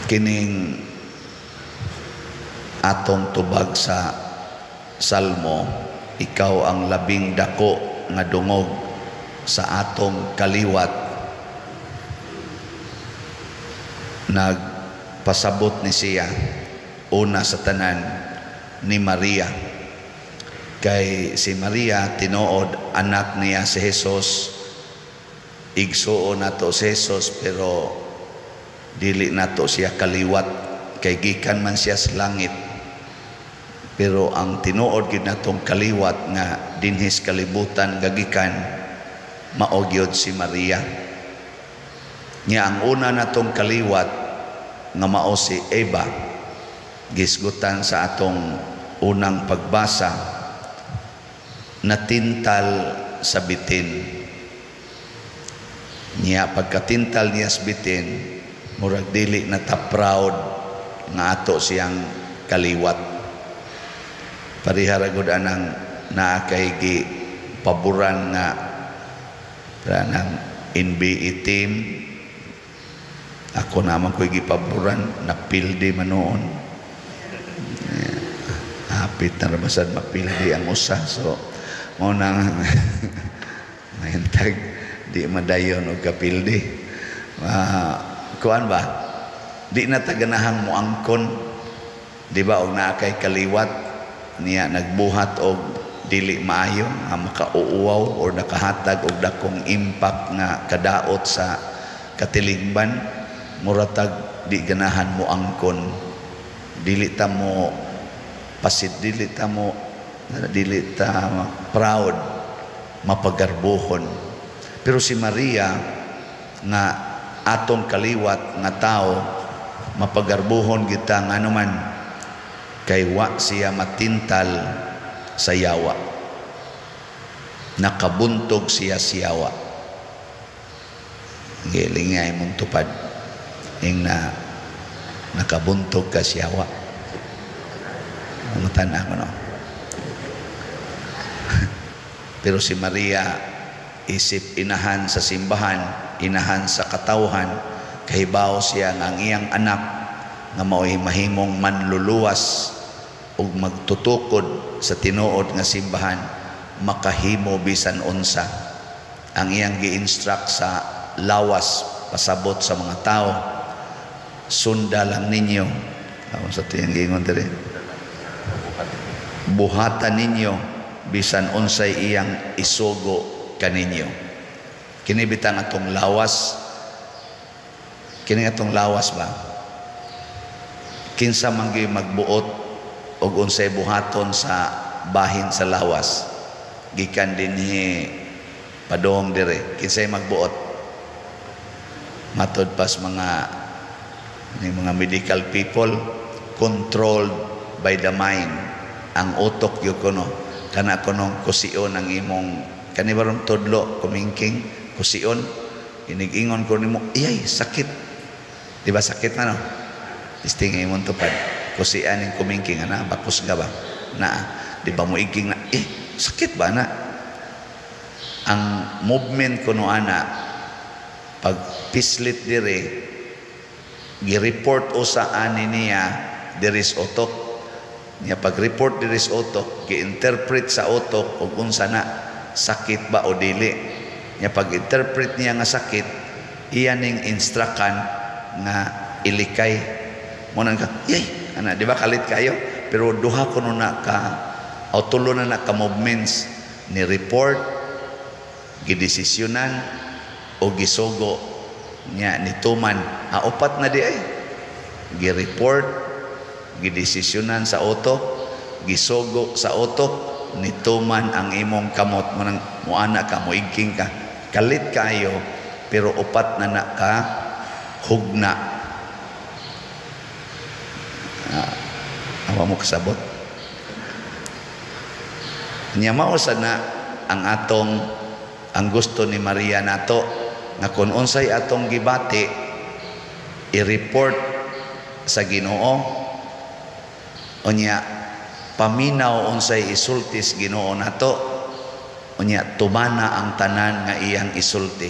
Kining atong tubag sa Salmo, "Ikaw ang labing dako nga dungog sa atong kaliwat," nagpasabot ni siya una sa tanan ni Maria. Kay si Maria, tinuod anak niya si Jesus, igsuon nato si Jesus, pero dili nato siya kaliwat kay gikan man siya sa langit. Pero ang tinuod gid natong kaliwat nga dinhis kalibutan gagikan, mao gyud si Maria. Nya ang una natong kaliwat nga mao si Eva, gisgutan sa atong unang pagbasa, natintal sa bitin. Nya pagkatintal niya sa bitin, murag dili na ta proud nga ato siyang kaliwat. Pareha ra gud anang naa kay gi paboran nga ng NBA team. Ako naman ko'y gipaboran, napildi man noon. Hapit na ra sad mapildi ang usa. So, mao nang mahintag di madayon og kapildi. Kuan ba? Di na ta ganahang moangkon. Di ba og naa kay kaliwat niya nagbuhat og dili maayo nga makauuwaw or nakahatag og dakong impact nga kadaot sa katilingban, muratag di ganahan mo angkon, dili ta mo pasid, dili ta proud, mapagarbuhon. Pero si Maria nga atong kaliwat nga tao, mapagarbuhon kita ngano man kay wa siya matintal sa yawa, nakabuntog siya siyawa. Giling nga imong tupad ing na nakabuntog ka siyawa. Pangutan ako, no? Pero si Maria, isip inahan sa simbahan, inahan sa katawhan, kahibaw siya nga ang iyang anak nga mao'y mahimong manluluwas ug magtutukod sa tinuod nga simbahan, makahimo bisan unsa. Ang iyang gi-instruct sa lawas, pasabot sa mga tao, sunda lang ninyo. Ako sa tiyang giingon diri, buhatan ninyo bisan unsay iyang isugo kaninyo. Kini bitang atong lawas, kini atong lawas ba, kinsa man gyud magbuot og unsay buhaton sa bahin sa lawas gikan dinhi padong dire? Kinsay magbuot? Matod pas mga ni mga medical people, controlled by the mind. Ang utok gyud kuno, kana kunong kusion ang imong kani baron tudlo kumingking kusion, inig-ingon ko nimo, "Iyay, sakit." Di ba sakit man, no? Testing imong tupad, kusian ning kumingking ana, bakos ka ba na? Di ba mo igking na, "Eh, sakit ba na?" Ang movement kuno ana, pag pislit dire, gi-report usa ani niya diri sa utok niya. Pag report diri sa utok, gi-interpret sa utok og unsa na, sakit ba o dili niya. Pag interpret niya nga sakit, iya ning instructan nga ilikay mo nang ka, "Yay," ana. Di ba kalit kayo? Pero duha kuno na ka o tulo na na ka movements ni report, gidesisyonan o gisugo niya, nituman. Ah, upat na di ay: gi-report, gidesisyonan sa utok, gisugo sa utok, nituman ang imong kamot mo nang muana ka, moigking ka, kalit kayo. Pero upat na na ka hugna. Awa mo kasabot niya. Mao sad na ang atong, ang gusto ni Maria nato nga kung unsay atong gibati, i-report sa Ginoo, unya paminaw unsay isultis Ginoo nato, unya tumana ang tanan nga iyang isulti.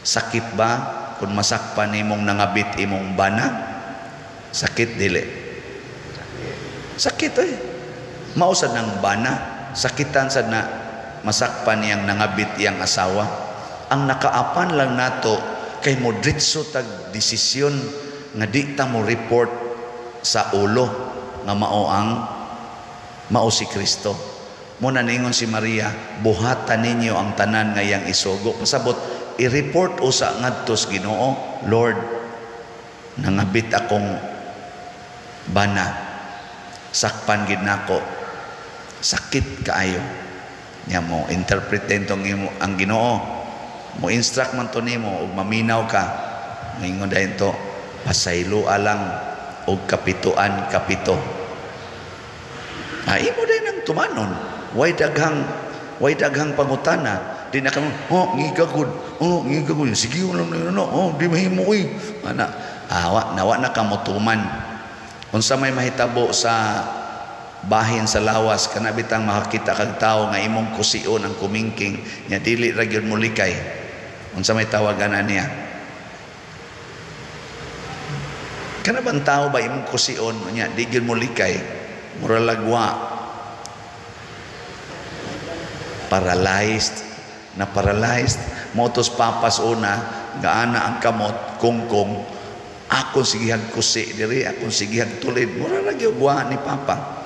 Sakit ba? Kung masakpan nimong nangabit imong bana? Sakit, dili? Sakit eh. Mao sad ng bana, sakitan sad na masakpan niyang nangabit iyang asawa. Ang nakaapan lang nato kay mo diretso tag desisyon nga di ta mo report sa ulo nga mao ang mao si Kristo. Mo na ningon si Maria, "Buhatan ninyo ang tanan nga iyang isugo." Pasabot, i-report usa ngadto sa Ginoo, "Lord, nangabit akong bana. Sakpan gid nako. Sakit kaayo." Nya mo interpret tong imo ang Ginoo. Mo instruct man to nimo ug maminaw ka. Moingon dayon to, "Pasaylo lang og kapituan kapito." Ay, imo din ang tumanon. Way daghang pangutana. Di na kamo, "Oh, ngiga gud. Oh, ngiga gud. Sige lang na, oh, di mahimo oy." Ana, awa, nawa na kamo tuman. Unsa may mahitabo sa bahin sa lawas kana bitang makakita kag tawo nga imong kusion ang kumingking nya dili ra gyud molikay? Unsa may tawag ana niya? Kana bang tao ba, imong kusion nya di gyud molikay, mura lagwa paralyzed na, paralyzed. Motos papas una gaana ang kamot kungkong akong sigihag kusi diri, akong sigihag tulid, mura ra gyud wa ni papa.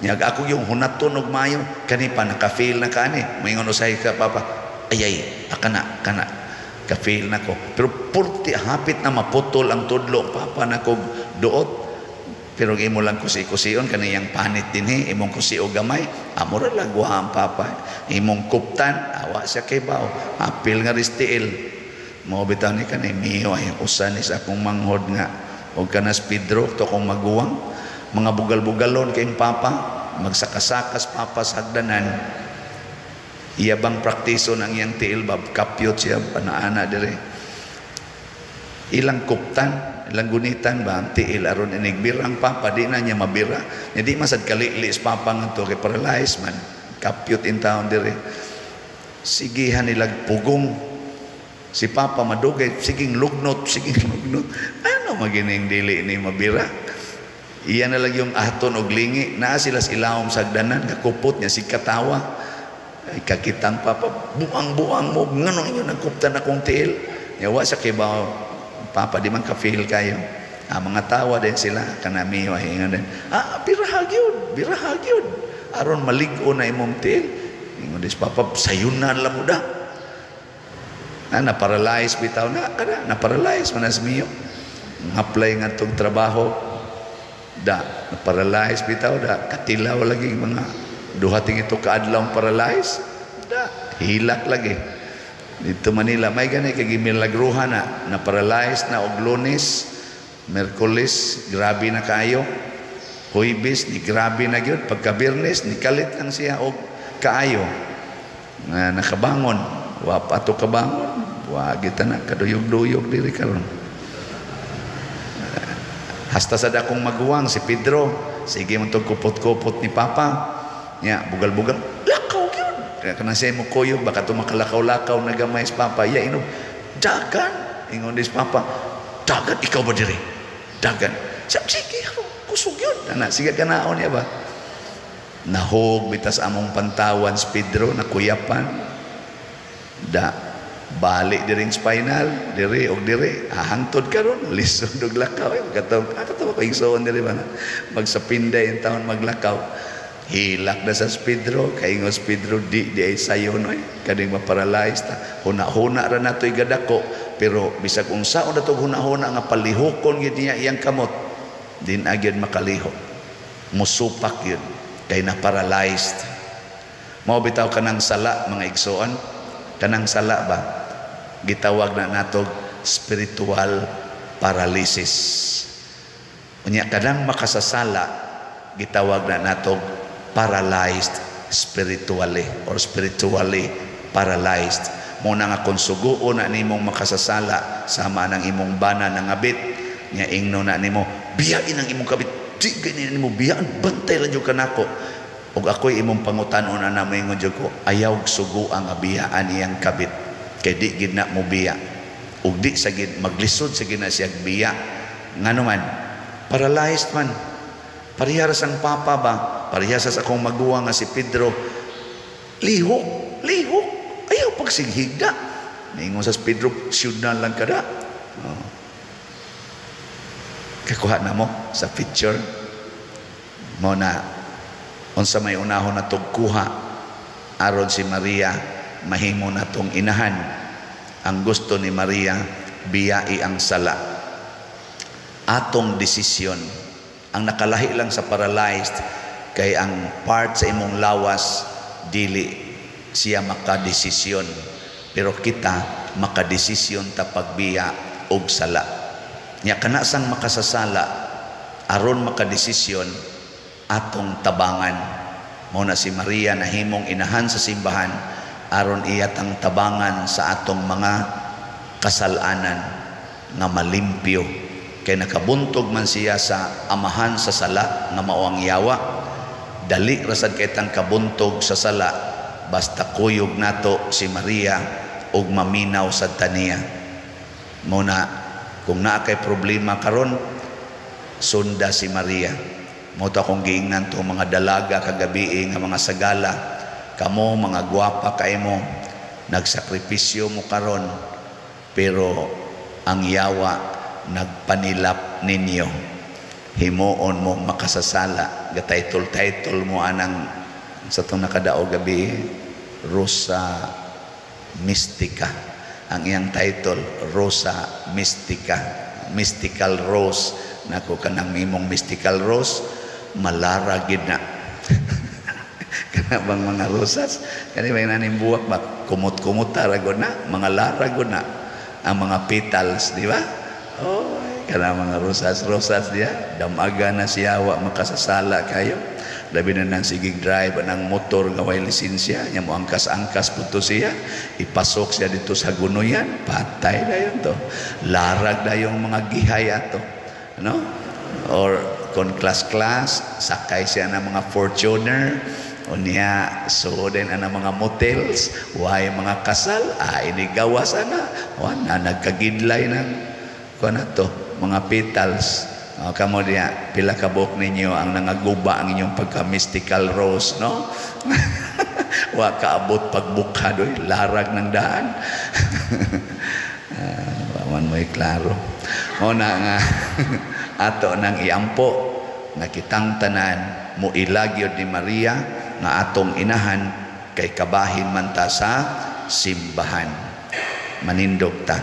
Nya ako yung hunaton og maayo kani pa naka-feel na kani. Moingon usahay ka papa, "Ay ay, akana kana ka-feel na ko." Pero purti hapit na maputol ang tudlo papa na kog duot. Pero imo lang kusi-kusion kaniyang panit dinhi, imong kusi og gamay, amo ra lagwa ang papa. Imong kuptan, awa siya kay bao. Apil nga ristiil. Mao bitaw ni kani miyo ay usa ni sa akong manghod nga og kanas Pedro to kong maguwang, mga bugal-bugalon kay papa, magsakasakas papa sa hagdanan. Iya bang praktison ang iyang tiil ba, kapyot siya panaana dire, ilang kuptan, ilang gunitan ba ang tiil aron inigbira ang papa, di na niya mabira nya. Di masad kalili sa papa nga to kay paralyzed man, kapyot in taon dire. Sigihan nilag pugong si papa, madugay siging lugnot, siging lugnot. Ano magining dili ni mabira? Iya na lang yung aton og lingi naa sila sa ilawom sa hagdanan, kakupot niya si katawa. Ay, kakitang papa, "Buang-buang mo, nganong inyo nagkuptan akong tiil?" Yawa sa kibaw papa, di man ka-feel kayo. Ah, mga tawa din sila kanami ingon din, "Ah, birahag yun, birahag yun aron malig-o na imong tiil." Ingon dis papa, "Sayunan lang mo da." Na na-paralyze bitaw na kada na-paralyze man as miyo apply nga tong trabaho da, na-paralyze bitaw da, katilaw lagi, mga duha ting ito kaadlaw paralyze da, hilak lagi dito Manila. May gani kay gimilagruhan na na paralyze na og Lunes, Merkulis grabe na kaayo, Huwebes ni grabe na gyud, pagka Biyernes ni kalit lang siya og kaayo nga nakabangon. Wa pa to kabangon, wa gita na kaduyog-duyog diri karon. Hasta sa dakong maguwang si Pedro, sige mo tong kupot-kupot ni papa nya, bugal-bugal, lakaw gyud. Kaya kana siya mo kuyog baka to makalakaw-lakaw na gamay sa papa ya inom dagan. Ingon dis papa, "Dagan, ikaw ba diri dagan?" Sige, kusog yun ana, sige kanaon niya ba. Nahog bitas among pantawan si Pedro, nakuyapan da, balik diring spinal diri og diri, hangtod karon lisod og lakaw eh. Kataw kataw ko igsoon diri ba na magsapinday ang taon maglakaw, hilak na sa Pedro. Kaingos Pedro, "Di di ay sayo no eh." Kaning maparalyze ta, huna-huna ra natoy gadako, pero bisag unsaon na tog huna-huna nga palihukon gyud niya iyang kamot, din agyud makalihok, musupak yun kay na paralyzed. Mao bitaw kanang sala, mga igsoon, kanang sala ba, gitawag na natog spiritual paralysis. Unya kanang makasasala, gitawag na natog paralyzed spiritually or spiritually paralyzed. Mo na nga kung suguon na nimong makasasala, sama ng imong bana nangabit nya, ingno na nimo, "Biyain ang imong kabit, di ganyan nimo biyaan, bantay lang jud kanako." Ug ako'y imong pangutanon na moingon jud ko, "Ayaw sugo ang biyaan iyang kabit kay di gid na mo biya." Ug di sa gid maglisod sa gina siya biya. Ngano man? Paralyzed man. Pareha ra sang papa ba? Pareha sa akong maguwang nga si Pedro. Lihok, lihok. Ayaw pagsighigda. Ningon sa Pedro, siyud na lang kada. Oh. Kakuha na mo sa picture. Mo na unsa may unahon na kuha aron si Maria mahimo na tong inahan. Ang gusto ni Maria, biyai ang sala. Atong desisyon. Ang nakalahi lang sa paralyzed kay ang part sa imong lawas dili siya makadesisyon. Pero kita makadesisyon ta pagbiya og sala. Nya kana sang makasasala, aron makadesisyon, atong tabangan. Mao na si Maria nahimong inahan sa simbahan aron iya tang tabangan sa atong mga kasalanan nga malimpyo, kay nakabuntog man siya sa amahan sa sala nga mao ang yawa. Dali ra sad kay tang kabuntog sa sala basta kuyog nato si Maria ug maminaw sad taniya. Mo na kung naa kay problema karon, sunda si Maria. Mo to akong giingnan to mga dalaga kagabi nga mga sagala. Kamo mga gwapa kay mo, nagsakripisyo mo karon, pero ang yawa nagpanilap ninyo. Himuon mo makasasala. Gatitle-title mo anang sa itong nakadao gabi, Rosa Mystica. Ang iyang title, Rosa Mystica. Mystical Rose. Nako, kanang imong mystical rose, malara gid na. Kana bang mga rosas? Kani may naning buwak ba? Kumot-kumot ra na, mga lara na. Ang mga petals, di ba? Oh, kana mga rosas, rosas diya. Damaga na siya, wa makasasala kayo. Labi na nang sigig drive ang motor nga way lisensya, nya mo angkas-angkas po to siya, ipasok siya dito sa gunoyan, patay na yun to. Larag na yung mga gihay ato. No? Or kon class-class, sakay siya ng mga Fortuner, o niya, so din ang mga motels, way mga kasal, ah, inigawas ana, wa na nagkagidlay ng kuan na to, mga petals. O, kamo diya, pila ka buok ninyo ang nangaguba ang inyong pagka-mystical rose, no? Wa kaabot pagbukha doy, larag ng daan. Wa man mo'y klaro. O na nga, ato nang iampo nga kitang tanan mo ilagyod ni Maria nga atong inahan kay kabahin man ta sa simbahan. Manindog ta.